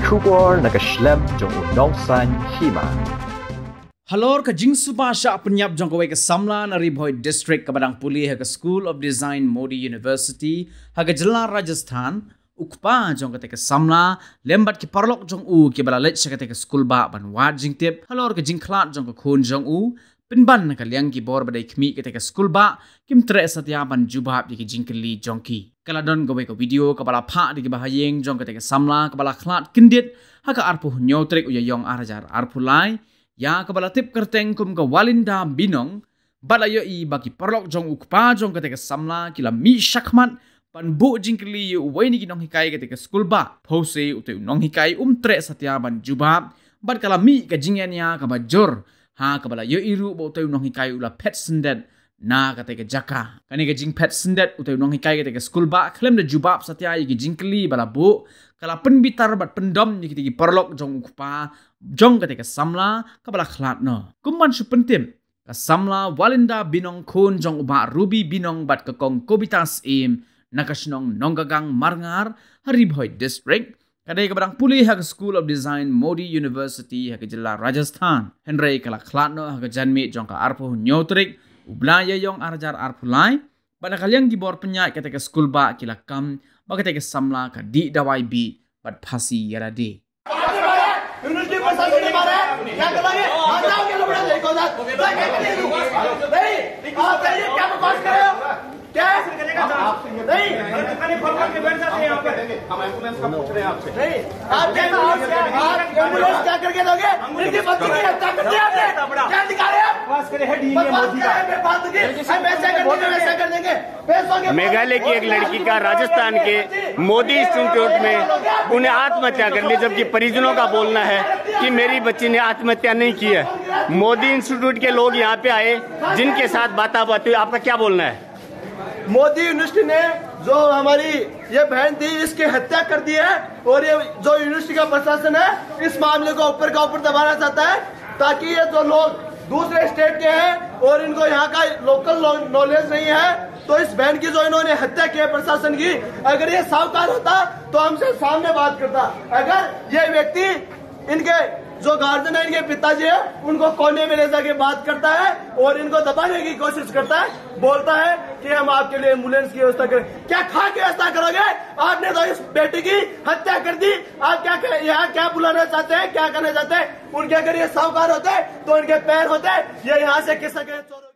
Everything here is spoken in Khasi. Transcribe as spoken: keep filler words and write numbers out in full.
Khubor na ka shlem jong u nongsan hima. Halor ka jingsuba shah pynïap jong kawei ka samla na Ri Bhoi District kaba dang pule ha ka School of Design Modi University ha ka jylla Rajasthan, u kpa jong kata ka samla lem bad ki paralok jong u kiba la leit sha kata ka skul bah ban wad jingtip halor ka jingkhlad jong ka khun jong u, pynban na ka liang ki bor ba dei khmih kata ka skul bah kim treh satia ban jubab ïa ki jingkylli jong ki. Ka la don kawei ka video kaba la phah da kiba ha ïing jong kata ka samla kaba la khlad kyndit ha ka arphew hynñiew tarik u Ïaïong ar hajar arphew lai, ïa kaba la tip kyrteng kum ka Walinda Binong, bad la ïohi ba ki paralok jong u kpa jong kata ka samla ki la mih shakhmat ban buh jingkylli ïa uwei na ki nonghikai kata ka skul bah. Phewse utai u nonghikai um treh satia ban jubab, bad ka la mih ka jingïania kaba jur ha kaba la ïohi ruh ba utai u nonghikai u la phet syndet na kata ka jaka. Kane ka jingphet syndet utai u nonghikai kata ka skul bah khlem da jubab satia ïa ki jingkylli ba la buh, ka la pynbitar bad pyndom ïa kita ki paralok jong u kpa jong kata ka samla kaba la khlad noh. Kum ban shu pyntip, ka samla Walinda Binong, khun jong u Bah Ruby Binong bad ka kong Kobita Syiem, na ka shnong Nonggagang Marngar ha Ri Bhoi District, ka dei kaba dang pule ha ka School of Design Modi University ha ka jylla Rajasthan. Hynrei ka la khlad noh ha ka janmiet jong ka arphew hynñiew tarik u bnai Ïaïong ar hajar arphew lai, bad na ka liang ki bor pynïaid kata ka skul bah ki la kam ba kata ka samla ka dih dawai bih bad phasi ïa lade. यूनिवर्सिटी प्रशासन ने मारा है, क्या करेंगे? आ जाओ, ये लोग नहीं को साथ, क्या करेंगे? नहीं, आप ये क्या बकवास कर रहे हो? क्या? नहीं। हम एम्बुलेंस का पूछ रहे हैं आपसे। नहीं, आप क्या, आप एम्बुलेंस क्या करके दोगे? इनकी बच्ची की हत्या कर दी आपने। क्या अधिकार है आप? बकवास करे है डीएम मोदी का। बकवास करे, बेफालतू की। हम ऐसे कर देंगे, वैसे कर देंगे। मेघालय की एक लड़की का राजस्थान के मोदी इंस्टीट्यूट में उन्हें आत्महत्या कर ली, जबकि परिजनों का बोलना है कि मेरी बच्ची ने आत्महत्या नहीं की है। मोदी इंस्टीट्यूट के लोग यहाँ पे आए, जिनके साथ बात बात हुई, आपका क्या बोलना है? मोदी यूनिवर्सिटी ने जो हमारी ये बहन थी, इसकी हत्या कर दी है, और ये जो यूनिवर्सिटी का प्रशासन है, इस मामले को ऊपर का ऊपर दबाना चाहता है, ताकि ये जो लोग दूसरे स्टेट के हैं और इनको यहाँ का लोकल नॉलेज नहीं है, तो इस बहन की जो इन्होंने हत्या की है प्रशासन की, अगर ये साहूकार होता तो हमसे सामने बात करता। अगर ये व्यक्ति इनके जो गार्जियन है, इनके पिताजी है, उनको कोने में ले जाके बात करता है और इनको दबाने की कोशिश करता है, बोलता है कि हम आपके लिए एम्बुलेंस की व्यवस्था करें। क्या खा की व्यवस्था करोगे? आपने तो इस बेटी की हत्या कर दी। आप क्या कर, यहाँ क्या बुलाना चाहते हैं, क्या करना चाहते हैं? उनके अगर ये साहूकार होते तो इनके पैर होते, ये यहाँ से किस तरह के